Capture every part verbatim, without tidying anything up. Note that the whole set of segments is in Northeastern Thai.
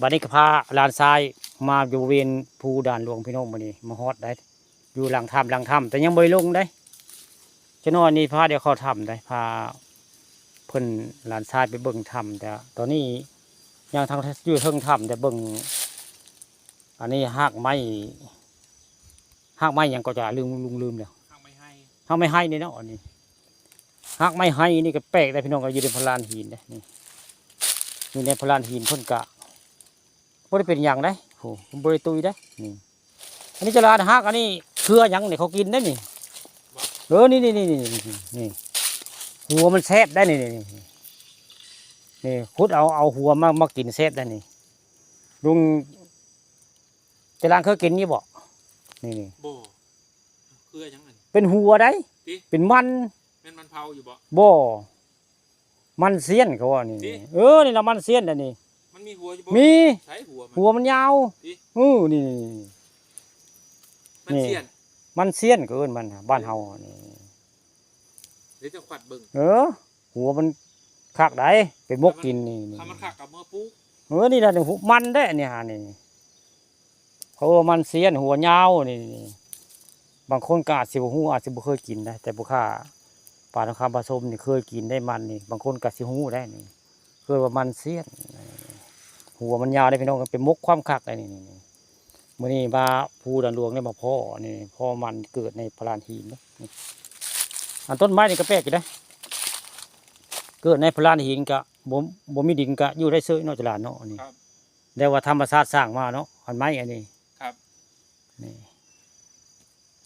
บัดนี้ก็พาหลานชายมาอยู่บริเวณภูด่านหลวงพี่น้อง มื้อนี้มาฮอดได้ อยู่หลังถ้ำ หลังถ้ำ แต่ยังบ่ได้ลงได้ จักหน่อยนี่พาเดี๋ยวเข้าถ้ำได้ พาเพิ่นหลานชายไปเบิ่งถ้ำ แต่ตอนนี้ยังทางอยู่เทิงถ้ำ แต่เบิ่ง อันนี้ฮากไม้ ฮากไม้หยังก็จะลืม ลุงลืมแล้ว ฮากไม้ไฮ ฮากไม้ไฮนี่เนาะ อันนี้ ฮากไม้ไฮนี่ก็แปลกได้พี่น้อง ก็อยู่ในพลานหินเด้ นี่ อยู่ในพลานหินเพิ่นกะบ่ได้เป็นหยังได้ โอ้ มันบ่ได้ตุยได้ นี่ อันนี้จะลานฮาก อันนี้เครือหยังนี่เขากินได้นี่ เออ นี่ นี่ หัวมันแซ่บได้นี่ นี่ นี่ นี่ ขุดเอา เอาหัวมา มากินแซ่บได้นี่ ลุง จะลานเคยกินอยู่บ่ นี่ นี่ บ่ เครือหยังอัน เป็นหัวได้ ติ เป็นมัน แม่นมันเผาอยู่บ่ บ่ มันเสี้ยนเขาว่านี่ ติ เออ นี่ละมันเสี้ยนอันนี้ มันมีหัวอยู่บ่ มี ใช้หัวมัน หัวมันยาว ติ เออ นี่ นี่ นี่ มันเสี้ยน มันเสี้ยนก็เอิ้นมันน่ะ บ้านเฮานี่ เดี๋ยวจะขวัดเบิ่ง เออ หัวมันคักได้ ไปมกกินนี่ ถ้ามันคักก็เอามาปลูก เออ นี่ล่ะ นี่ มันเด้ นี่หานี่ เขาว่ามันเสี้ยนหัวยาวนี่ บางคนก็อาจสิบ่ฮู้ อาจสิบ่เคยกินนะ แต่ผู้ค้าป่าทองคำผสมนี่เคยกินได้มันนี่ บางคนก็สิฮู้ได้นี่ เคยว่ามันเสี้ยน หัวมันยาวได้พี่น้อง เป็นมกความคักได้นี่ นี่ นี่ มื้อนี้มาภูด่านหลวงเนี่ยมาพ้อนี่ พ้อมันเกิดในพลานหินเด้ นี่ อันต้นไม้นี่ก็แปลกอยู่เด้ เกิดในพลานหินก็บ่ บ่มีดินก็อยู่ได้เฉยเนาะ จลานเนาะ นี่ ครับ แต่ว่าธรรมชาติสร้างมาเนาะ อันไม้อันนี้ ครับ นี่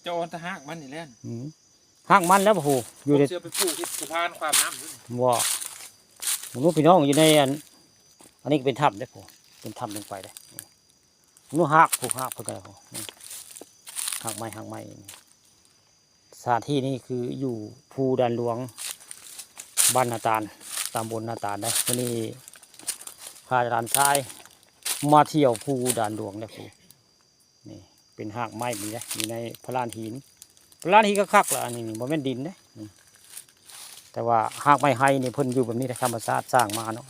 เจ้าเอาแต่ฮากมันนี่แหละ อืม ฮากมันแล้ว โอ้โห อยู่ใน เชื่อไปปลูกที่สะพานความน้ำอยู่นี่ บ่ มนุษย์พี่น้องอยู่ในอัน อันนี้ก็เป็นถ้ำเด้อ โอ้โห เป็นถ้ำลงไปเด้อ นี่ มนุษย์ฮาก ผูกฮากเพิ่นก็ได้ โอ้โห นี่ ฮากไม้ ฮากไม้ สถานที่นี่คืออยู่ภูด่านหลวง บ้านนาตาล ตำบลนาตาลนะ มื้อนี้พาหลานชายมาเที่ยวภูด่านหลวงนะครู นี่เป็นฮากไม้นี่นะ อยู่ในพลานหิน พลานหินก็คักละ อันนี้นี่บ่แม่นดินเด้ นี่ แต่ว่าฮากไม้ไฮนี่เพิ่นอยู่แบบนี้นะ ธรรมชาติสร้างมาเนาะ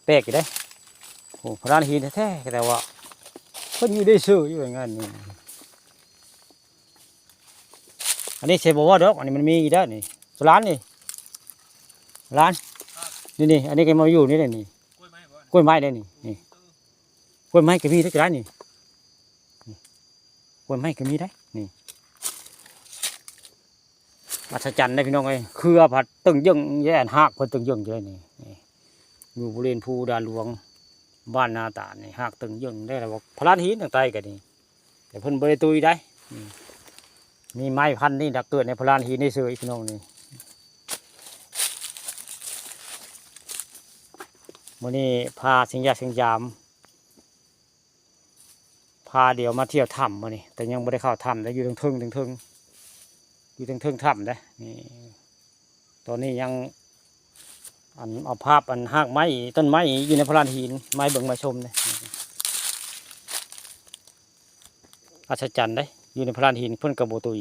แปลกอยู่เด้ โอ้ พลานหินแท้ๆ แต่ว่าเพิ่นอยู่ได้ซื่ออยู่อย่างนั้นนี่ อันนี้เชฟบอกว่าดอก อันนี้มันมีอยู่แล้วนี่ ร้านนี่ ร้าน นี่ นี่ อันนี้ก็มาอยู่นี่เลยนี่ กล้วยไม้บ่ กล้วยไม้ได้นี่ นี่ กล้วยไม้ก็มีได้ร้านนี่ นี่ กล้วยไม้ก็มีได้ นี่ อัศจรรย์ได้พี่น้องเอ้ย เครือพัดตึงเยิ่งแย่ ฮากเพิ่นตึงเยิ่งอยู่เลยนี่ นี่ อยู่บริเวณภูด่านหลวง บ้านนาตาลนี่ ฮากตึงเยิ่งได้แล้ว พลานหินต่างๆ ก็นี่ แต่เพิ่นบ่ได้ตุยได้ อืม มีไม้พันธุ์นี่ดักเกิดในพลานหินนี่เฉยพี่น้องนี่ มื้อนี้พาสิงหยาสิงยาม พาเดี๋ยวมาเที่ยวถ้ำมื้อนี้ แต่ยังบ่ได้เข้าถ้ำนะ อยู่เทิงๆ เทิงๆ อยู่เทิงๆ ถ้ำนะ นี่ ตอนนี้ยัง อันเอาภาพอันฮากไม้ ต้นไม้อยู่ในพลานหิน ไม้เบิ่งมาชมเนี่ย อัศจรรย์เด้ อยู่ในพลานหินเพิ่นก็บ่ตุย